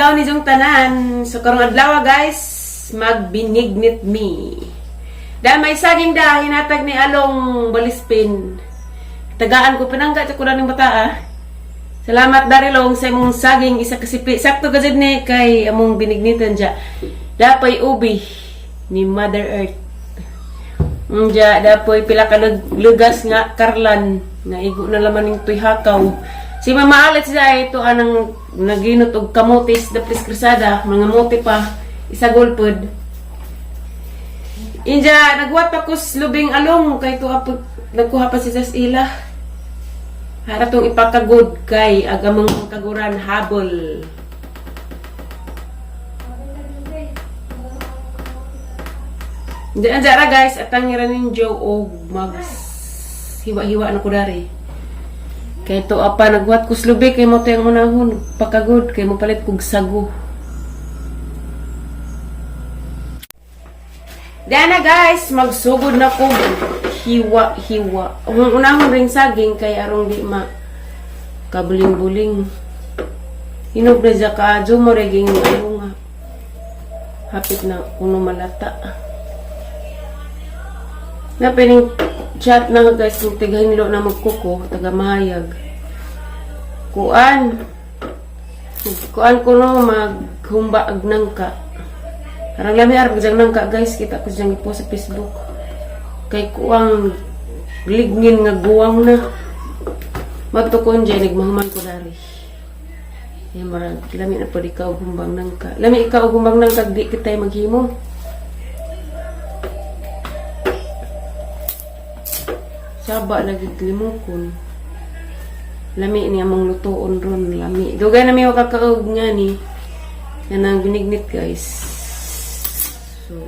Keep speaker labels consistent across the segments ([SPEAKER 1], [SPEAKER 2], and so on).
[SPEAKER 1] adlaw ni jong tanan. So karong adlaw, guys, magbinignit mi. Da may saging da hinatag ni Along Balispin. Tagaan ko pinangga ko na ning bata ah. Salamat Darilong sa imong saging isa kasipi. Sakto gazid ni kay among binignitan dya. Dapay ubi ni Mother Earth. Diya, dapoy pila ka lugas nga karlan nga igo na laman ning tuy hakaw. Si Mama Alex siya ito anang naginot og kamotes dapis krusada, mga mote pa isa gulpod. Inja nagwat pa kus lubing along kay tuwa po nagkuha pa si sa ila. Haratong ipakagod kay agamang kaguran habol. Hindi anja ra, guys, at ang ninyo og mag hiwa-hiwa na ko dari. Kay to apa nagwat ko slubi kay mo tayong unahon pakagod kay mo palit kog sago. Dana, guys, magsugod na ko hiwa-hiwa. Ang unahon ring saging kay arong di ma kabuling-buling. Hinog na siya kaadyo mo reging ano nga. Hapit na kuno malata. Na pining chat na guys kung tigahinlo na magkuko, taga mahayag. Kuan. Kuan ko no maghumba ag nangka. Arang lami arang diyang nangka, guys, kita ko diyang ipo sa Facebook. Kay kuang ligngin nga guwang na. Magtukon dyan, nagmahuman ko dari. Ya marag lami na po di ka og humbang nangka. Lami ikaw og humbang nangka di kita maghimo. Saba lagi limukon. Lami ni among lutuon ron, lami. Dugay na mi kakaog nga ni. Yan ang binignit, guys. So,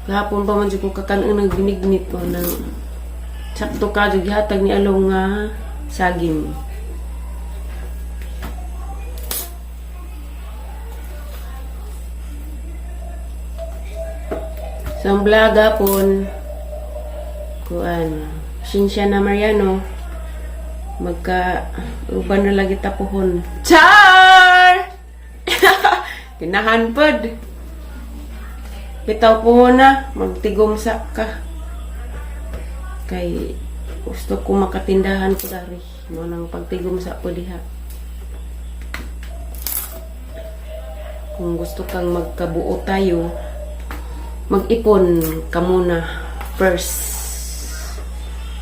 [SPEAKER 1] kahapon pa man jud ko kakan-on ng binignit o nang sakto ka jud gihatag ni Along nga saging. So, ang vlog hapon, kuan, Sinsya na Mariano, magka, uban na lagi tapuhon. Char! Kinahan pod. Bitaw po na, magtigom sa ka. Kay, gusto ko makatindahan ko dari. Mo nang pagtigom sa po diha. Kung gusto kang magkabuo tayo, mag-ipon ka muna first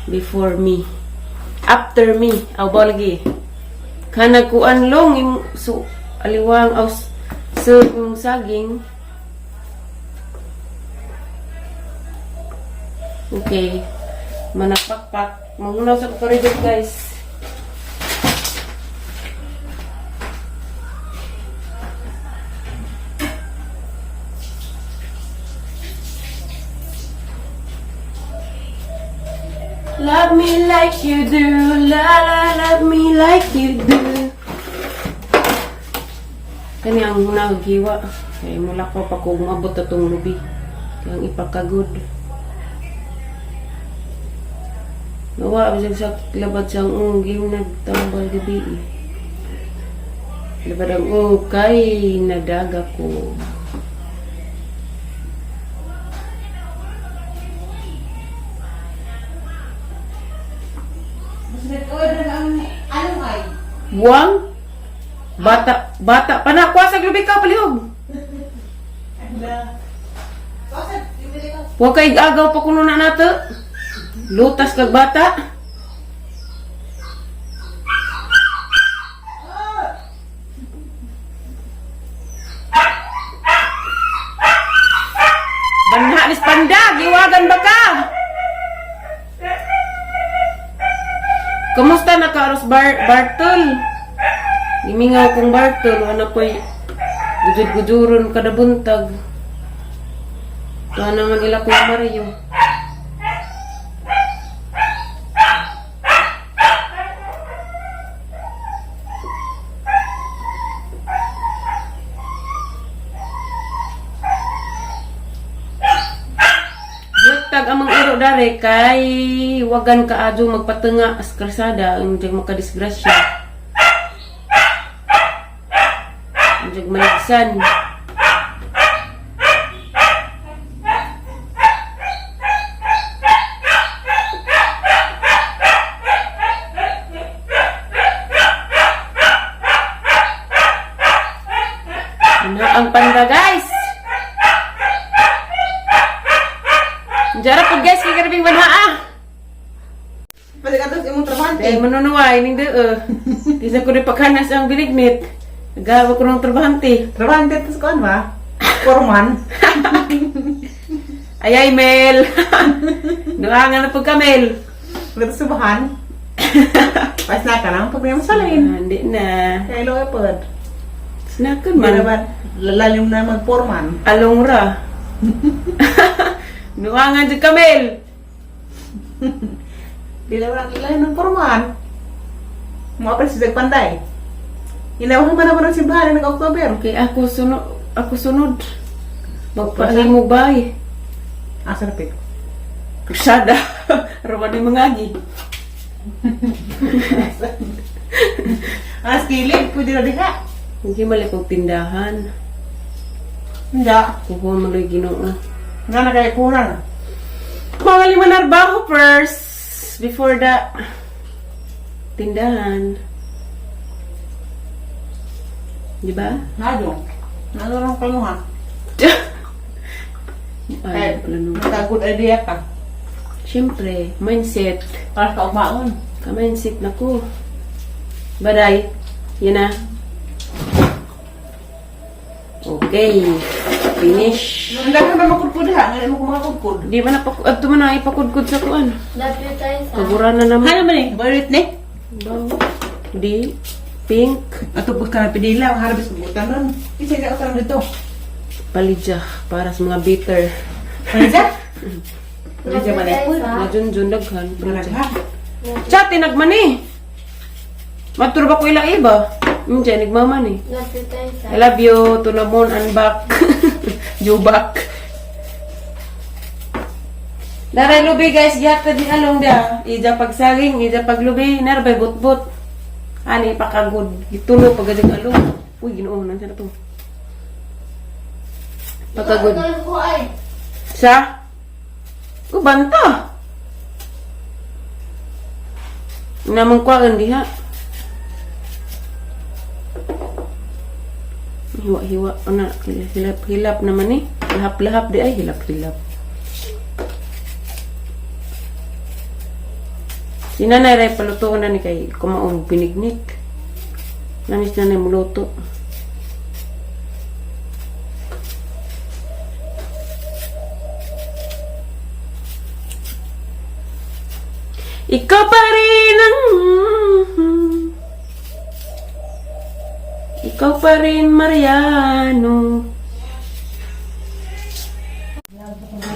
[SPEAKER 1] before me, after me aw ba lagi kanag kuan long im so aliwang aw sa imong saging. Okay, manapakpak mangunaw sa kukaridot, guys. Love me like you do, la la, love me like you do. Kani ang naghiwa. Kay mula ko pa kung mabot atong lubi. Kaya ang ipakagod. Nawa, bisag sa labad siyang unggi nagtambal gabi. Eh. Labad ang ung kay nadaga ko.
[SPEAKER 2] Mas nag-order ang anong ay?
[SPEAKER 1] Buwang? Bata, bata pa na. Kuha sa lubi ka, palihog.
[SPEAKER 2] Ala. Bakit? Yung bili ko.
[SPEAKER 1] Huwag kay agaw pa kuno na nato. Lutas kag bata. Banha ni panda, giwagan ba ka? Kumusta na ka aros bar Bartol? Gimingaw kong Bartol, wala ko'y gujud-gujuron kada buntag. Tuwa naman ila Kuya Mario. Buwagtag amang iro dare kay wagan ka adyo magpatunga as kalsada ang diyang makadisgrasya. Bisan. Ano ang panda, guys? Diyan po, guys, kay karabing banha ah.
[SPEAKER 2] Balik ato sa imong trabahante.
[SPEAKER 1] Dahil manunuway, hindi eh. Isa ko rin pagkanas ang binignit. Nagawa ko ng trabahante.
[SPEAKER 2] Trabahante to sa kuan ba? Foreman.
[SPEAKER 1] Ayay, Mel! Nuangan na pagka, Mel.
[SPEAKER 2] Ulit sa subahan. Pas na ka lang, problema sa lain.
[SPEAKER 1] Ah, hindi na.
[SPEAKER 2] Kaya lo pod.
[SPEAKER 1] Sinakon
[SPEAKER 2] Hindi
[SPEAKER 1] man.
[SPEAKER 2] na ba lalalim na mag-foreman.
[SPEAKER 1] Along ra. Nuangan dyan ka, Mel.
[SPEAKER 2] Di na ba lalalim ng foreman? Mga pa si Panday. Inawahan man naman ang simbahan ng October.
[SPEAKER 1] Okay, ako sunod. Ako sunod. Magpahimo bay.
[SPEAKER 2] Asa na pit?
[SPEAKER 1] Krusada. Rawan ni mangagi.
[SPEAKER 2] Ah, skilid, pwede na diha.
[SPEAKER 1] Hindi mali kong tindahan.
[SPEAKER 2] Hindi.
[SPEAKER 1] Kukuha mo lang Ginoo.
[SPEAKER 2] Nga na kaya kurang.
[SPEAKER 1] Mga lima narbaho first. Before the tindahan. Di ba?
[SPEAKER 2] Nado. Nado lang kayo ha.
[SPEAKER 1] Ay, plano.
[SPEAKER 2] Naka good idea ka.
[SPEAKER 1] Siyempre, mindset.
[SPEAKER 2] Para sa umaon.
[SPEAKER 1] Ka-mindset na ko. Baday. Yan na. Okay. Finish.
[SPEAKER 2] Ang dami ba makudkud ha? Ngayon mo kumakudkud.
[SPEAKER 1] Di ba napak... Adto man na ipakudkud sa kuan.
[SPEAKER 3] Love you tayo sa.
[SPEAKER 1] Kagura na naman.
[SPEAKER 2] Ano man eh? Barit ne?
[SPEAKER 1] Baw. Di. Pink.
[SPEAKER 2] Ato po ka na pinila, ang harvest butan nun. Isa ka utang dito.
[SPEAKER 1] Palidya. Para sa mga bitter.
[SPEAKER 2] Palidya? Palidya man eh.
[SPEAKER 1] Majun-jun daghan.
[SPEAKER 2] Maragha.
[SPEAKER 1] Chat, tinagman eh. Maturba ko ila iba. Hindi, nagmaman eh.
[SPEAKER 3] Love you tayo sa.
[SPEAKER 1] I love you. To the moon and back. Jubak. Naray lubi guys, gihatod ni along da. Ija pagsaging, ija paglubi, narbay butbut. Ani pakagod, gitulo pagajag along. Uy, Ginoo nan na to. Pakagod.
[SPEAKER 3] Ikaw ko ay.
[SPEAKER 1] Sa? Uban ta. Namang kuhaan diha. Hiwa-hiwa. Ana, hilap-hilap naman eh. Lahap-lahap di ay, hilap-hilap. Si nanay ray palutoon na ni kay kumaon pinignit. Namis nanay muluto. Ikaw pa rin ang... Ikaw pa rin, Mariano.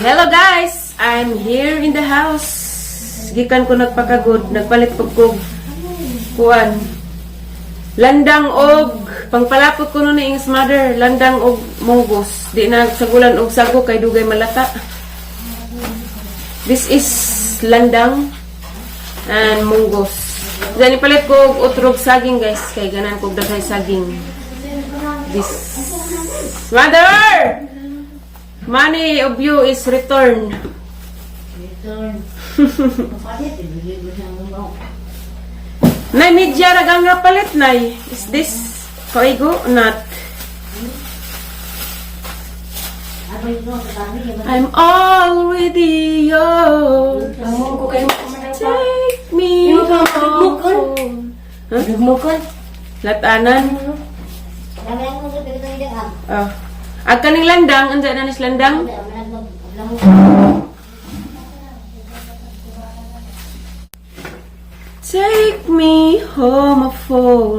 [SPEAKER 1] Hello guys! I'm here in the house. Gikan ko nagpakagod, nagpalit pag kog kuan. Landang og pangpalapot ko nun ni Ing's mother, landang og munggos. Di na sagulan og sago kay dugay malata. This is landang and munggos. Diyan ipalit ko og utrog saging guys kay ganan kog daghay saging. This mother! Money of you is return.
[SPEAKER 3] Return.
[SPEAKER 1] Nay, media ragang nga palit, nay. Is this kaigo? Not. I'm already yours. Take me home. Huh?
[SPEAKER 3] Nagmukon.
[SPEAKER 1] Latanan. Oh. Ag kaning landang, andyan na nis landang. Take me home, a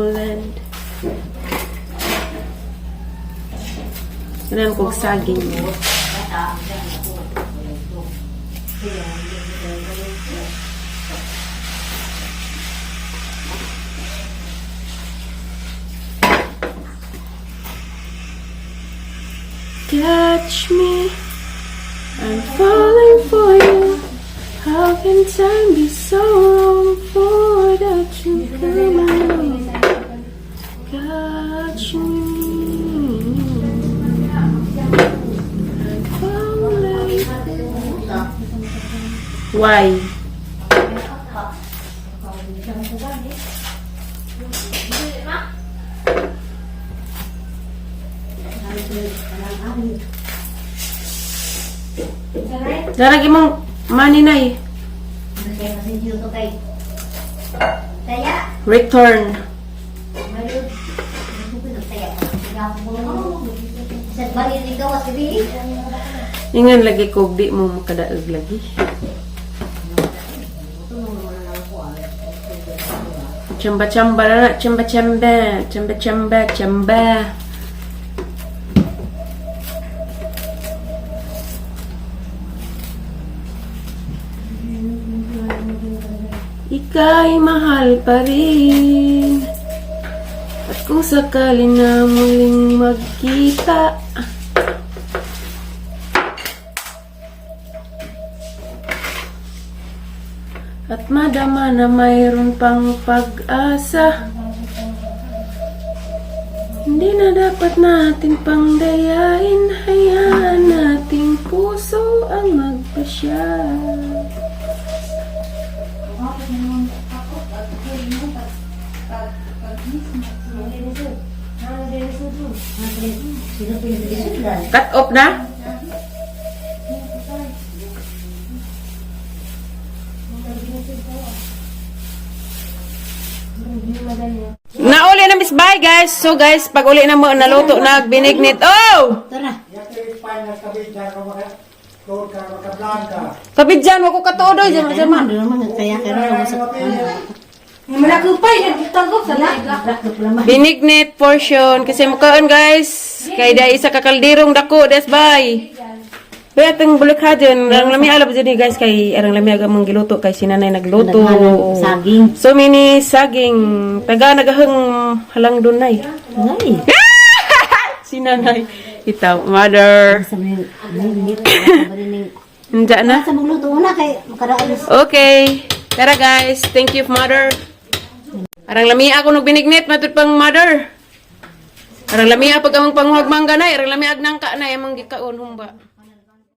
[SPEAKER 1] land. Ganun kog saging. Catch me, I'm falling for you. How can time be so wrong for the truth? Come on, catch me. Why? Darag imong money nay. Return. Ingan lagi ko di mo makadaog lagi. Chamba chamba na na, chamba chamba, chamba chamba chamba. Ika'y mahal pa rin. At kung sakali na muling magkita, at madama na mayroon pang pag-asa, hindi na dapat natin pang dayain. Hayaan nating puso ang magpasya. Cut off na? Nauli na, Miss. Bye guys. So guys, pag uli na mo naluto na binignit. Oh! Kapit dyan, wako katuodoy. Diyan, diyan, ma. Binignit portion. Kasi mukaan guys. Kay dahil isa ka kaldirong dako. Des bye. Kaya itong bulik ha dyan. Arang lami alab dyan eh, guys. Kay arang lami aga mong giluto. Kay sinanay nagluto.
[SPEAKER 4] Naghanang saging.
[SPEAKER 1] So many saging. Taga nagahang halang dunay.
[SPEAKER 4] Ay,
[SPEAKER 1] Sinanay. Itaw, mother.
[SPEAKER 4] sa mga may
[SPEAKER 1] Hindi na.
[SPEAKER 4] Sa magluto una kay makaraos.
[SPEAKER 1] Okay. Tara guys. Thank you, mother. Arang lami ako nagbinignit matud pang mother. Arang lami pag among panguhag mangga nay, arang lami ag nangka nay among gikaon humba.